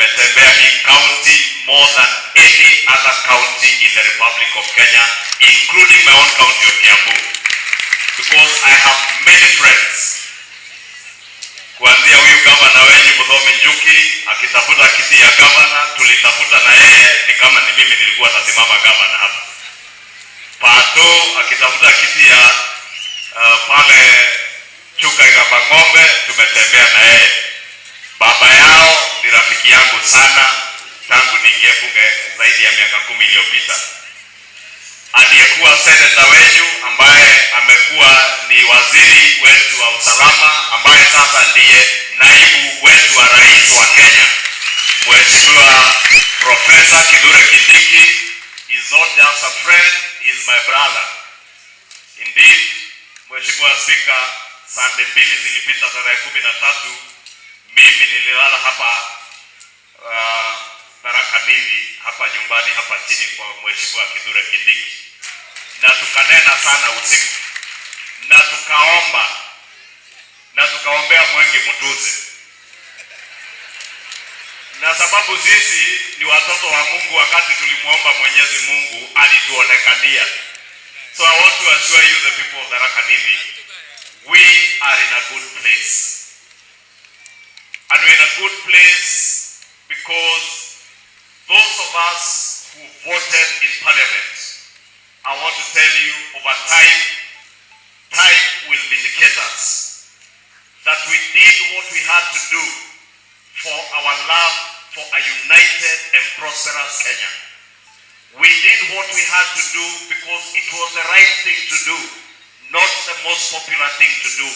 nimetembea hii county more than any other county in the Republic of Kenya, including my own county of Kiambu, because I have many friends. Kuanzia huyu gavana wenyu Muthomi Njuki akitafuta kiti ya gavana, tulitafuta na yeye, ni kama ni mimi nilikuwa nasimama gavana hapa. Pato akitafuta kiti ya pale Chuka Igamba, tumetembea na yeye. Baba yao ni rafiki yangu sana tangu niingie bunge zaidi ya miaka 10 iliyopita. Aliyekuwa seneta wenyu ambaye amekuwa ni waziri wetu wa usalama, ambaye sasa ndiye naibu wetu wa rais wa Kenya, Mheshimiwa Profesa Kithure Kindiki, is not just a friend, he is my brother. Indeed, Mheshimiwa Spika, Sunday 2 zilipita, tarehe 13, mimi nililala hapa Tharaka Nithi hapa nyumbani hapa chini kwa Mheshimiwa Kithure Kindiki, na tukanena sana usiku na tukaomba na tukaombea Mwengi Mutuse, na sababu sisi ni watoto wa Mungu, wakati tulimwomba Mwenyezi Mungu alituonekania. So I want to assure you, the people of Tharaka Nithi, we are in a good place. And we're in a good place because those of us who voted in parliament, I want to tell you, over time, time will vindicate us that we did what we had to do for our love for a united and prosperous Kenya. We did what we had to do because it was the right thing to do, not the most popular thing to do,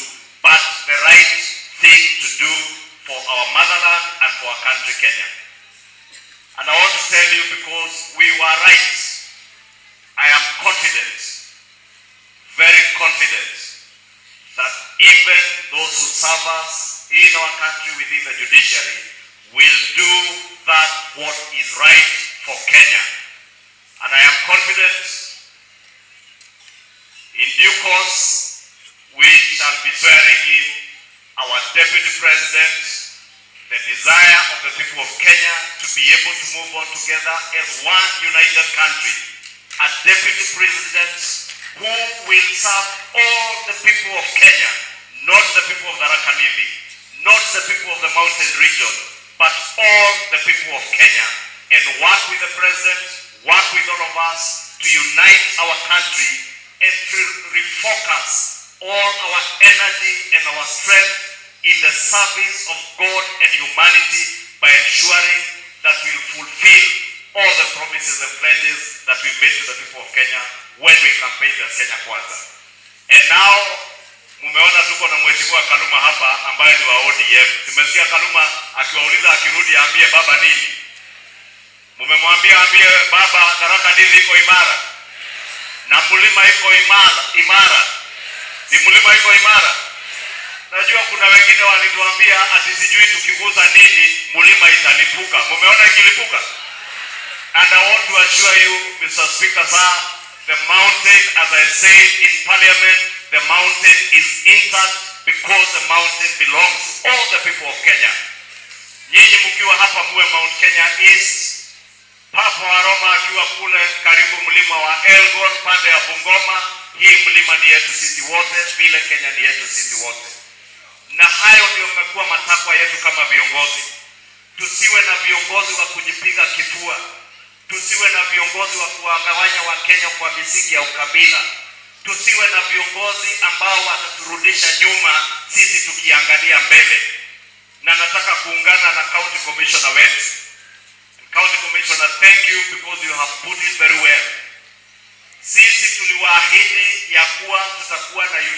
but the right thing to do for our motherland and for our country, Kenya. And I want to tell you, because we were right, I am confident, very confident, that even those who serve us in our country within the judiciary will do that what is right for Kenya. And I am confident in due course we shall be swearing in our deputy president, the desire of the people of Kenya to be able to move on together as one united country. A deputy president who will serve all the people of Kenya, not the people of Tharaka Nithi, not the people of the mountain region, but all the people of Kenya, and work with the president, work with all of us to unite our country and to refocus all our energy and our strength in the service of God and humanity by ensuring that we will fulfill all the promises and pledges that we made to the people of Kenya when we campaigned as Kenya Kwanza. And now mumeona tuko na Mheshimiwa Kaluma hapa ambaye ni wa ODM. Tumesikia Kaluma akiwauliza akirudi aambie baba nini? Mumemwambia aambie baba Tharaka Nithi iko imara na mlima iko imara, imara. Si mlima iko imara? Najua kuna wengine walituambia ati sijui tukigusa nini mlima italipuka. Mumeona ikilipuka? And I want to assure you, Mr. Speaker, sir, the mountain, as I said in parliament, the mountain is intact because the mountain belongs to all the people of Kenya. Nyinyi mkiwa hapa muwe Mount Kenya East, Papa wa Roma akiwa kule karibu mlima wa Elgon pande ya Bungoma, hii mlima ni yetu sisi wote, vile Kenya ni yetu sisi wote. Na hayo ndio mmekuwa matakwa yetu kama viongozi. Tusiwe na viongozi wa kujipiga kifua, tusiwe na viongozi wa kuwagawanya Wakenya kwa misingi ya ukabila, tusiwe na viongozi ambao wataturudisha nyuma sisi tukiangalia mbele. Na nataka kuungana na county commissioner wetu. County Commissioner, thank you because you have put it very well. Sisi tuliwaahidi ya kuwa tutakuwa na